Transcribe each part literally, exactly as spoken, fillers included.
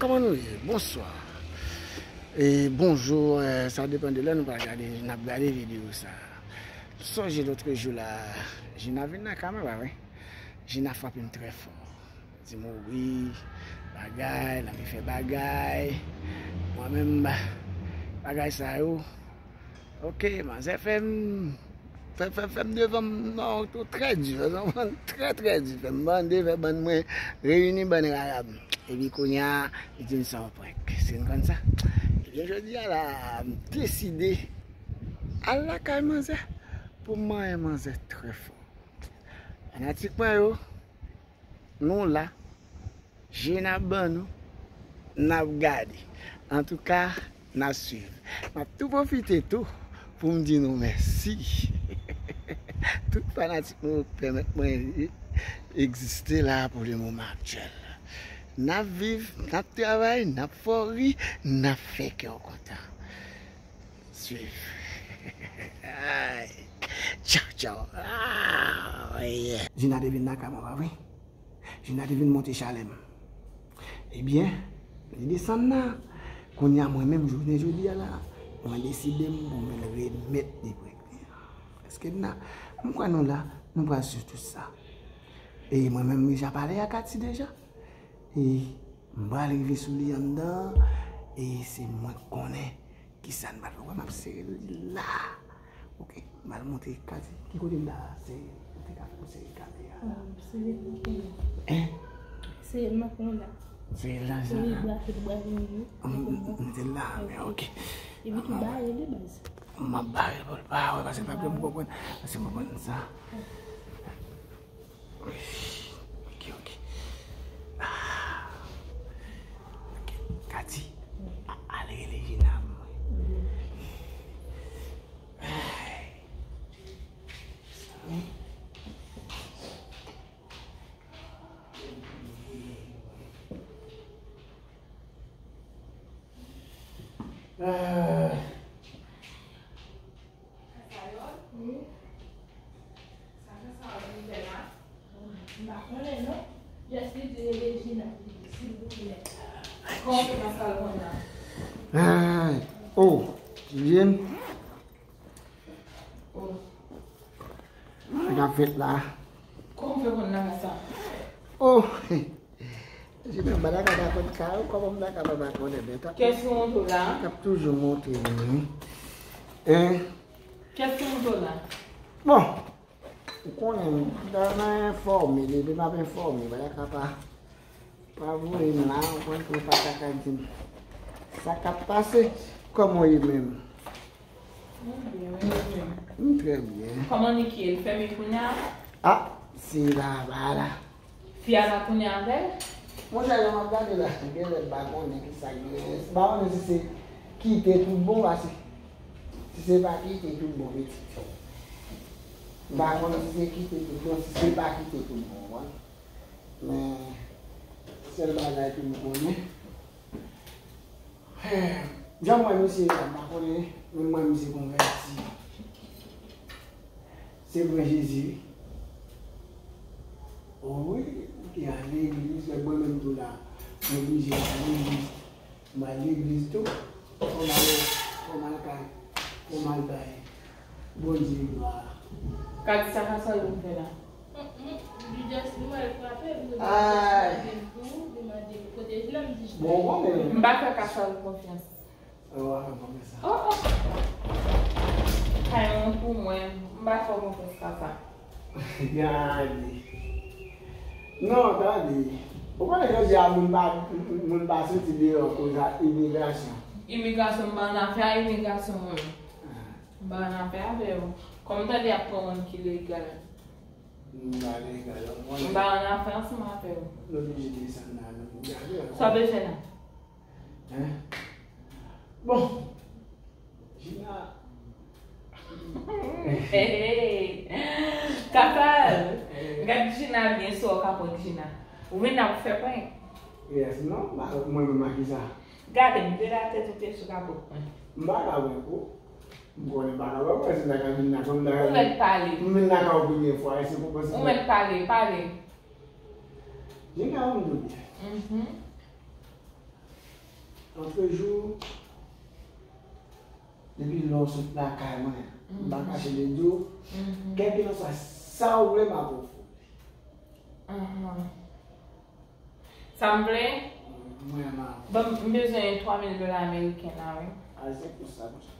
Kòman nou ye? Bonswa. E bonjou, eh, sa depann de lè nou pral gade, n ap gade videyo sa. M sonje lòt jou la, Jina vin nan kay mwen, pa vre? Jina frape m trè fò. Di m wi, bagay, l anvi fè bagay. Mwen menm, ba- bagay sa yo, ok, manzè fè m, fè, fè, fè m devan m, non, tou trè di, fè m trè, trè di, fè m bande, fè bann mwen reyini, bann rayab. Epi kounye a, li di m se yon prank. Si n konn sa. Ebyen, jodi a la, m deside al lakay manzè pou m manyen manzè trè fò. Fanatik mwen yo, nou la, je n ap ban nou, n ap gade. Antouka, n ap swiv. M ap tou pwofite tou pou m di nou mèsi. Tout fanatik nou pèmèt mwen egziste la pou le moman aktyèl. N ap viv, n ap travay, n ap fè w ri, n ap fè kè w kontan. Swiv. Ay. Tchaw, tchaw. Ah, yeah. Jina te vin lakay mwen, pa vre? Jina te vin monte chalè m. Ebyen, li desann la. Kounye a, mwen menm, jounen jodi a la, mwen deside m pou mwen remèt li prèk li an. Èske n la? M kwè nou la, nou pral swiv tout sa. E mwen menm, m deja pale ak Kati deja. E m pral rive sou li anndan, e se mwen k konnen kisa n pral fè. Wè, m ap sere l la. Ok, m al montre Kati. Ki kote m ta sere? Ou te ka fè m sere Kati a. Ah, sere l nan kounye a. Hein? Sere l nan kounye a. Sere l nan jan la. Sere bra, tout bra l nan kounye a. M, m, m te la, men ok. Epi tou bare li, baz. M ap bare pou l pa wè, paske pa vle m konprann. Paske m konprann sa. Ok, ok. Ah. Ok, Kati, a- al rele Jina mwen. Ay. Ah. Sa fè sa w vin fè la? M pa konnen non. Jès li di rele Jina, silvouplè. Kòman w fè nan sal konn nan? Ay, oh, Julienne. Oh. Sa k ap fèt la? Kòman w fè konn nan sa? Oh. Jina, m pa ta ka pa konn ka ou, kòman m ta ka pa konnen, men t ap Kès ki montre w la? T ap toujou montre m wi. Hein? Kès ki montre w la? Bon, ou konnen, m nan enfòme, depi m ap enfòme, m pa ta ka pa, pa voye m la, ou konn ke w pa ta ka di m sa k ap pase, kòman w ye menm? Mwen byen, wi, mwen menm. M trè byen. Kòman Niki ye? L fèmen kounye a? Ah, se la, ba la. Fi a la kounye a avè l? Monchè, jan m ap gade la, genlè m pa konnen kisa k genyen. M pa konnen si se kite tout bon, paske si se pa kite tout bon, pitit. M pa konnen si se kite tout bon, si se pa kite tout bon, w konprann? Men, sèl bagay ke m konnen, jan m wè misye la, m pa konnen, men m wè misye konvèti. Se vre Jezi, wi. O wi, li te al legliz, lè mwen menm tou la, m oblije al legliz. M al legliz tou, fò m al, fò m al kay, fò m al bay Bondye glwa. Kati, sa ka sa vin fè la? Li just, li wè l frape, li mande l tou, li mande l kote Jina, m di Jina. Bon, bon, men. M pa fè Kasa konfyans. Ou pa fè konfyans sa. Oh, oh. Kay mwen pou mwen, m pa fè konfyans Kasa. Gade. Non, tande. Ou konnen jodi a moun pa, moun pa soti deyò koz a imigrasyon. Imigrasyon, m pa nan afè a imigrasyon mwen. Ah. M pa nan afè avè yo. Kòm m tande y ap pran moun ki legal. M pa legal, mwen. M pa nan afè ansanm avè yo. Nou oblije desann la, nou gade la. Sa w bezwen la? Hein? Bon. Jina. Hey, hey. Kafal. Gad Jina byen, si w kapot Jina. Ou vin la pou fè prank. Yes, non, ba, mwen menm ak kisa? Gade m, de la tèt ou te sou kapot mwen. M pa ka prank ou. M konnen m pa ka prank ou, se m ta ka vin la, kòm m ta ka vin. Ou mèt pale. M vin lakay ou premye fwa, e se pou panse. Ou mèt pale, pale. Jina, ou m di w byen. Mhm. Lòtrejou, depi lè w sot lakay mwen, m pa kache de di w, kèlkelanswa sa w vle, m ap ofri w li. Sa m vle? Mwen, m ap. Bon, m bezwen twa mil dola ameriken la, wi. A, se pou sa, pou sa.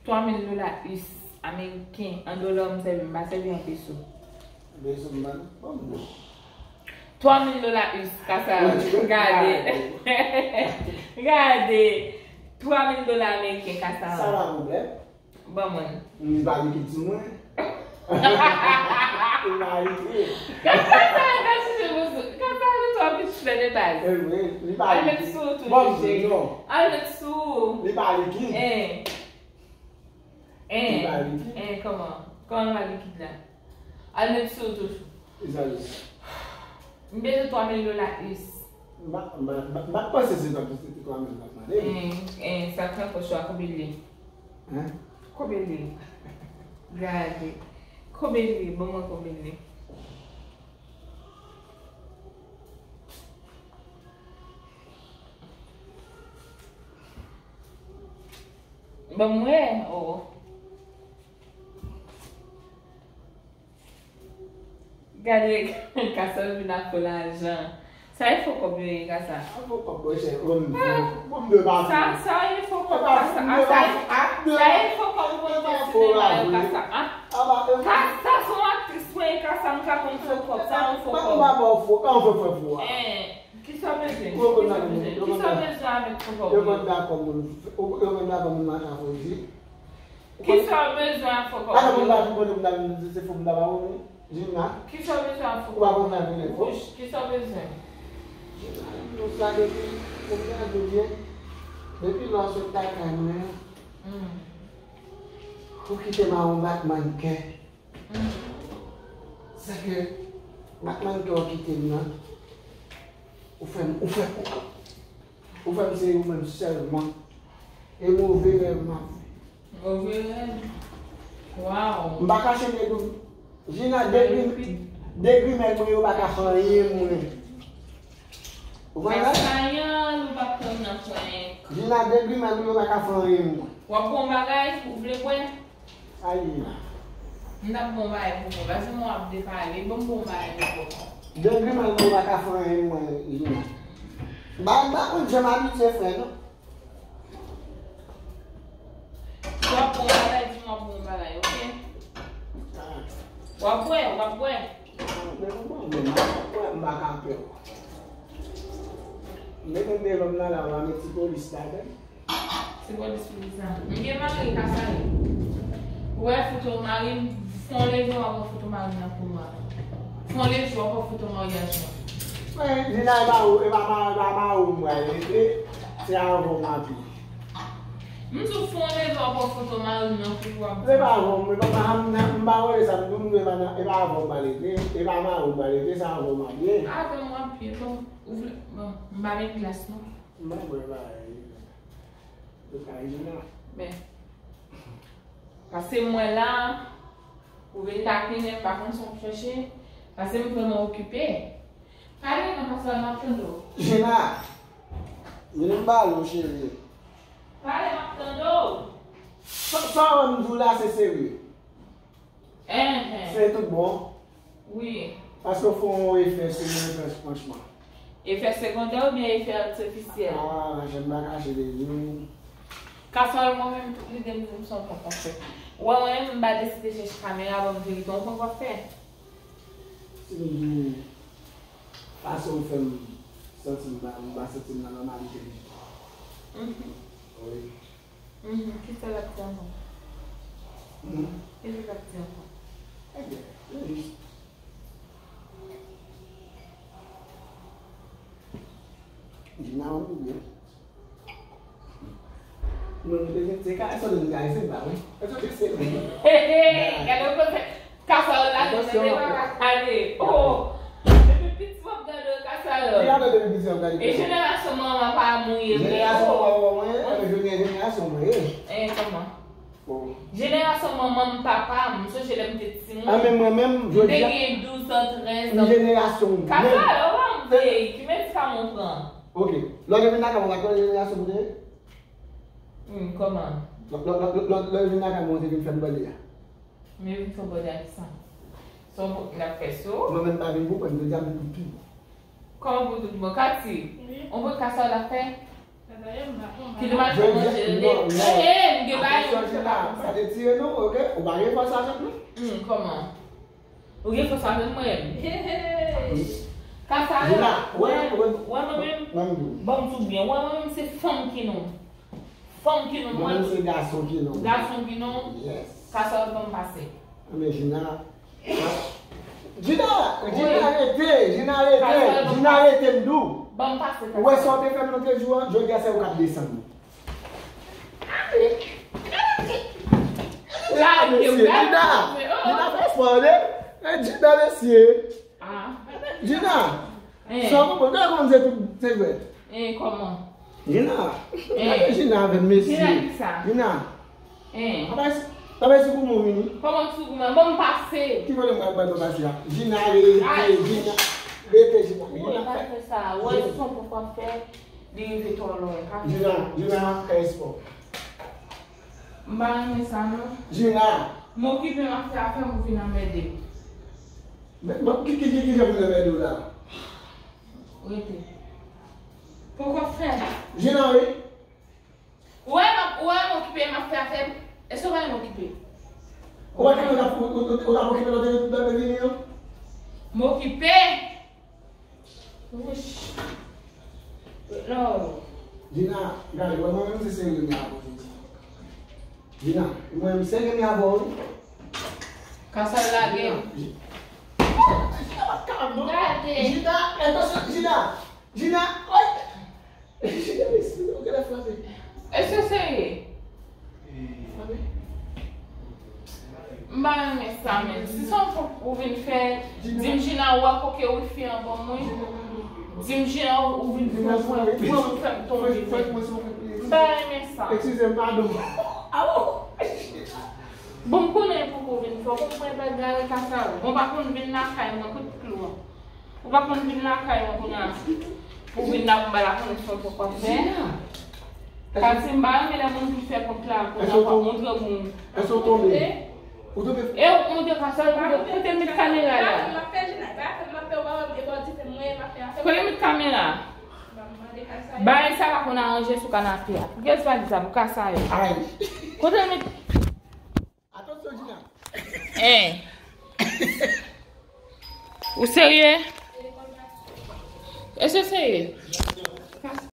Twa mil dola us ameriken, an dola m sèvi, m pa sèvi an peso. Peso m ban, ban m non. Twa mil dola us, kasa, gade. Gade. Twa mil dola ameriken, kasa. Sa pa pwoblèm. Ban mwen. Li pa likid sou mwen. Li pa likid. Kasa, kasa, kasa, kasa, li twò piti fè de baz. E vre, li pa likid. Al met sou tou, non. Al met sou. Li pa likid. Eh. Eh, eh, kòman? Kòman l pa likid la? Al met sou tou. Kisa l ye? M bezwen twa mil dola us. M pa, m pa, m pa, m pa panse se twa, se twa mil m t ap mande. Eh, eh, sa k nan pòch ou a, konbyen l ye? Hein? Konbyen l ye? Gade. Konbyen l ye? Ban mwen konbyen l ye. Ban m wè, oh. Gade, kasa vin ak fo lajan. Sa e fo kòb yo ye, kasa. A fo kòb, monchè, bon, bon, bon, de pa sa, sa e fo kòb, kasa. Sa e fo kòb, bon, de pa fo la, kasa. Kasa se yon aktris mwen ye, kasa, m ka konn fo kòb, sa yon fo kòb. Kisa w bezwen? Kisa w bezwen? Kisa w bezwen avèk fo kòb? Yo konn dakò moun, yo konn dakò moun mache a fo di. Kisa w bezwen ak fo kòb? Ata moun pa fin konnen moun ta vin di se fo moun ta ba ou, Jina. Kisa w bezwen ak fo kòb? Ou pa konn sa vin fo? Wouch, kisa w bezwen? Jina, nou sa depi, ou vin ak Dodie. Depi lè w sot lakay mwen, ou kite m a yon batman kè. Sa ke batman kè w kite m nan, ou fè m, ou fè m, ou fè m se ou menm sèlman. E move rèv m ap fè. Move rèv? Waw. M pa kache de dou. Jina, degri, degri mèg mwen yo pa ka fè anyen mwen. Ou konprann? Pasayan, nou p ap tann nan fwen. Jina, degri mèg mwen yo pa ka fè anyen mwen. W ap bon bagay, ou vle bwè? Ayi. M t ap bon bagay pou ou. Paske mwen ap depale, ban m bon bagay pou ou. Degri mèg mwen yo pa ka fè anyen mwen, Jina. M pa, m pa konn jan m abitye fè, non. Si w ap bon bagay, di m w ap bon bagay, oke? W ap bwè, w ap bwè. Mwen, mwen, mwen, mwen, mwen, m pa ka pè w. Mete m devan m nan la, w a met ti polis ladan l. Ti polis pou kisa? M gen mari, kasa ye. Ou wè foto mari m, fon leve w ap wè foto mari m nan koulwa. Fon leve w ap wè foto maryaj mwen. Mwen, Jina, e pa ou, e pa ma-, e pa mari w m pral rete, se avè w m ap ye. M di w fon leve w ap wè foto mari m nan koulwa. Se pa avè w, e pa ma-, m, m pa rele sa, m di w, e pa nan, e pa avè w m pral rete, e pa mari w m pral rete, se avè w m ap ye. Avè m w ap ye, bon, ou vle, bon, m pa met glas non. M pa bwè bagay. Yo ka Regina. Men. Pase mwen la, ou vin takinen, m pa konn sa w ap chèche. Pase m vrèman okipe. Pale non, pase m ap tande w. Jina, vin m pale w, cheri. Pale, m ap tande w. Sa, sa w wè m di w la, se serye. Enhen. Se tout bon. Wi. Paske w fè yon efè sou mwen, efè franchman. Efè segondè oubyen efè atifisyèl? Ah, jan m pa kache de di w. Kasòl, mwen menm, tout lide m di m se yon prank w ap fè. Ou wè mwen menm, m pa deside chèche kamera, ban m verite, yon prank w ap fè. Si m di w fason w fè m santi m pa, m pa santi m nan nòmalite m. Mhm. Wi. Mhm. Kisa l ap di ankò? Hmm? Kisa l ap di ankò? Ebyen, se jis. Di nan ou byen. Non, nou te gen, se ka, se nou te gen, se pa, wi. Gade yon kote. Kasòl la, nou te pa ka gade. Oh! Depi piti m ap gade w, Kasòl. Li ap depi piti m ap gade w. E jenerasyon manman pa mwen ye vre. Jenerasyon manman mwen, e jenerasyon mwen ye. Eh, kòman? Bon. Jenerasyon manman m, papa m, m sonje lè m te timoun. Ah, men mwen menm, jodi a, m te gen douz an, trèz an. M jenerasyon w menm. Kasòl, ou pa m veye, ki medikaman w pran? Ok. Lè w te vin lakay mwen, ou pa t konnen relasyon pou te ye? Hmm, kòman? Lè w vin lakay mwen, ou te vin fè m bòlè a. Men vin fè bòlè a kisa? Se yon bòt l ap fè sou ou? Mwen menm pa vin pou mwen, m te di a vin pou tou. Kòman pou tout bon? Kati, yon bòt kasa w l ap fè? Ki li manje manje li. Ee, m gen bagay mwen fè pa konsa. Sa te tire nou, ok? Ou pa gen fòs avèk nou? Hmm, kòman? Ou gen fòs avè mwen. Kasa yo. Jina, wè, wè, wè, mwen menm. Mwen menm. Ban m di w byen, wè, mwen menm se fanm ki non. Fanm ki non, mwen. Mwen menm se gason ki non. Gason ki non. Yes. Kasa yo ban m pase. Anben, Jina. Jina, Jina rete, Jina rete, Jina rete m di w. Ban m pase. Ou wè sa w te fè m lòt jou an, jodi a se ou k ap desann. Mesye, Jina, Jina fè espò de. E Jina, mesye. Jina, sa w konprann, gade kòman se tout se vre. Kòman? Jina, gade Jina avè m, mesye. Jina. Papa, papa, sou kou mwen vini. Kòman sou kou mwen? Ban m pase. Ki kote m pral pran pase a? Jina, rete, Jina. Rete, Jina. Ou pa fè sa. Wè, se yon poko ap fè. Li rive twò lwen. Jina, Jina, fè espò. M pa renmen sa non. Jina. M okipe m ap fè afè m ou vin anmède m. Men, men, ki, ki, ki, ki jan pou m anmède w la? Rete. Poko fè. Jina, wi. Ou wè m ap, ou wè m okipe m ap fè afè m. Èske w pa renmen okipe? Ou pa renmen w t ap, ou, ou, ou t ap okipe lè w te, lè w te vini an? M okipe. Wouch. Non. Jina, gade, wè mwen menm se serye m ye avè w jodi. Jina, mwen menm serye m ye avè w wi. Kasa l lage. Jina, Jina pa t kapab non. Gade. Jina, atansyon, Jina. Jina, oy. Jina, mesye, ou genlè frape. Èske w serye? Frape. M pa renmen sa menm. Si se yon prank ou vin fè, di m Jina ou wè koke wifi an ban mwen. Di m Jina ou vin fè prank pou mwen fè m tonbe. M pa renmen sa. Eskize m, padon. Awo! Bon, m konnen e poko vin fè. Bon, mwen pa gare kasa yo. Bon, pa konn vin lakay mwen, kout klou an. Ou pa konn vin lakay mwen kounye a. Ou vin la pou m ba la konnen se yon prank w ap fè. Jina. Kati m pa renmen lè moun vin fè prank la pou nan pa montre moun. Èske w tonbe? Ou tonbe? E ou montre kasa l, kote, kote l met kamera la? Kote l met kamera? Bagay sa pa konn aranje sou kanape a. Poukisa l pa di sa pou kasa yo? Kote l met Atansyon, Jina. Hein. Ou serye? Èske w serye?